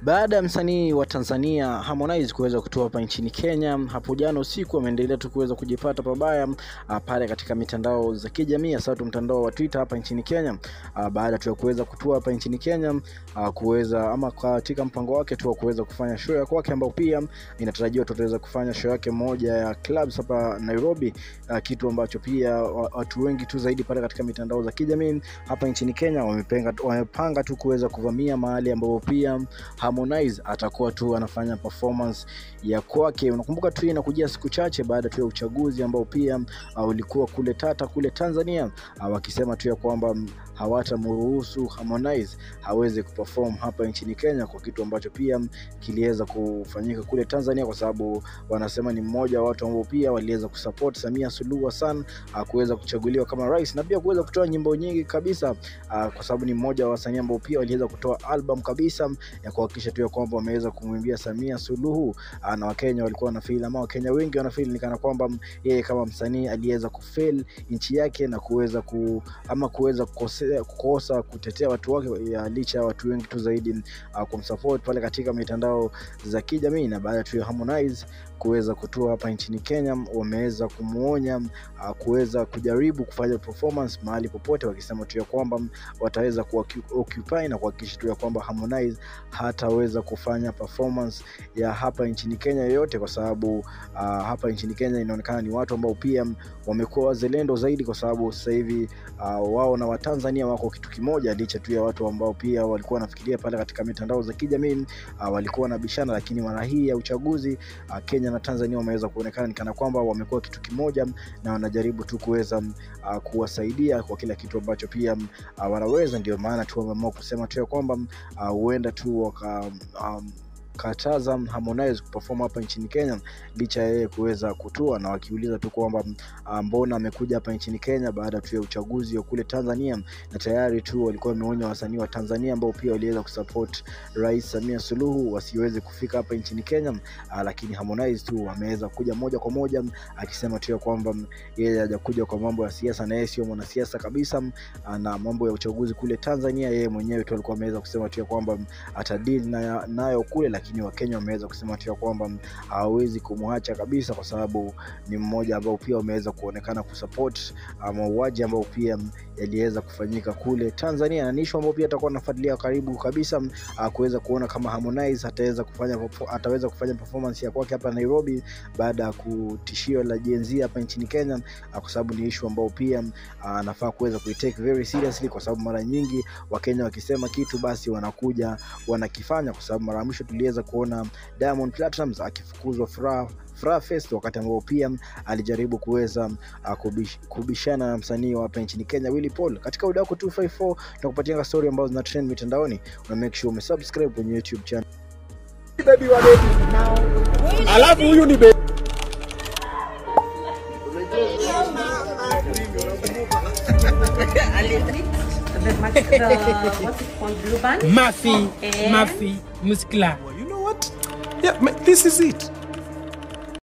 Baada ya msanii wa Tanzania Harmonize kuweza kutoa hapa nchini Kenya hapo jana usiku, ameendelea tu kuweza kujipata pabaya pale katika mitandao za kijamii, hasa tu mtandao wa Twitter hapa nchini Kenya, baada tu ya kuweza kutua hapa nchini Kenya, kuweza ama katika mpango wake tu wa kuweza kufanya show ya kwake, ambayo pia inatarajiwa tutaweza kufanya show yake moja ya clubs hapa Nairobi, kitu ambacho pia watu wengi tu zaidi pale katika mitandao za kijamii hapa nchini Kenya wamepanga tu kuweza kuvamia mahali ambapo pia Harmonize atakuwa tu anafanya performance ya kwake. Unakumbuka tu inakujia siku chache baada tu ya uchaguzi ambao pia ulikuwa kule tata kule Tanzania, wakisema tu ya kwamba hawatamruhusu Harmonize haweze kuperform hapa nchini Kenya, kwa kitu ambacho pia kiliweza kufanyika kule Tanzania, kwa sababu wanasema ni mmoja wa watu ambao pia waliweza kusupport Samia Suluhu Hassan kuweza kuchaguliwa kama rais, na pia kuweza kutoa nyimbo nyingi kabisa, kwa sababu ni mmoja wa wasanii ambao pia waliweza kutoa album kabisa ya kuhakikisha tu ya kwamba wameweza kumwimbia Samia Suluhu, na Wakenya walikuwa wanafeel, ama Wakenya wengi wanafeel ni kana kwamba yeye kama msanii aliweza kufail nchi yake na kuweza kuweza kukosa kutetea watu wake, licha ya watu wengi tu zaidi kumsupport pale katika mitandao za kijamii. Na baada tu ya Harmonize kuweza kutua hapa nchini Kenya, wameweza kumuonya kuweza kujaribu kufanya performance mahali popote, wakisema tu ya kwamba wataweza kuoccupy na kuhakikisha tu ya kwamba Harmonize hataweza kufanya performance ya hapa nchini Kenya yoyote, kwa sababu hapa nchini Kenya inaonekana ni watu ambao pia wamekuwa wazalendo zaidi, kwa sababu sasa hivi wao na Watanzania wako kitu kimoja, licha tu ya watu ambao pia walikuwa wanafikiria pale katika mitandao za kijamii walikuwa wanabishana, lakini mara hii ya uchaguzi Kenya na Tanzania wameweza kuonekana ni kana kwamba wamekuwa kitu kimoja, na wanajaribu tu kuweza kuwasaidia kwa kila kitu ambacho pia wanaweza. Ndio maana tu wameamua kusema tu ya kwamba huenda tu waka kataza Harmonize kuperform hapa nchini Kenya licha yeye kuweza kutua, na wakiuliza tu kwamba mbona amekuja hapa nchini Kenya baada tu ya uchaguzi wa kule Tanzania, na tayari tu walikuwa wameonya wasanii wa Tanzania ambao pia waliweza kusupport Rais Samia Suluhu wasiweze kufika hapa nchini Kenya, lakini Harmonize tu ameweza kuja moja kwa moja akisema tu kwamba yeye hajakuja kwa mambo ya siasa na yeye sio mwanasiasa kabisa, na mambo ya uchaguzi kule Tanzania yeye mwenyewe tu alikuwa ameweza kusema tu kwamba atadeal nayo kule, lakini Wakenya wameweza kusema tu kwamba hawawezi kumwacha kabisa, kwa sababu ni mmoja ambao pia wameweza kuonekana kusupport mauaji ambao pia yaliweza kufanyika kule Tanzania. Na ni issue ambayo pia atakuwa anafuatilia karibu kabisa kuweza kuona kama Harmonize ataweza kufanya performance ya kwake hapa Nairobi baada ya kutishio la Gen Z hapa nchini Kenya, kwa sababu ni issue ambayo pia anafaa kuweza kuitake very seriously, kwa sababu mara nyingi Wakenya wakisema kitu basi wanakuja wanakifanya, kwa sababu mara mwisho tuliweza kuona Diamond Platnumz akifukuzwa Furaha Fest, wakati ambao pia alijaribu kuweza kubishana na msanii wa hapa nchini Kenya Willy Paul. Katika Udaku 254 tunakupatia story ambazo zina trend mitandaoni, una make sure umesubscribe kwenye YouTube channel. Baby wa baby. Alafu huyu ni baby. What's it called? Blue band? Mafi, Mafi, Muskla. You know what? Yeah, this is it.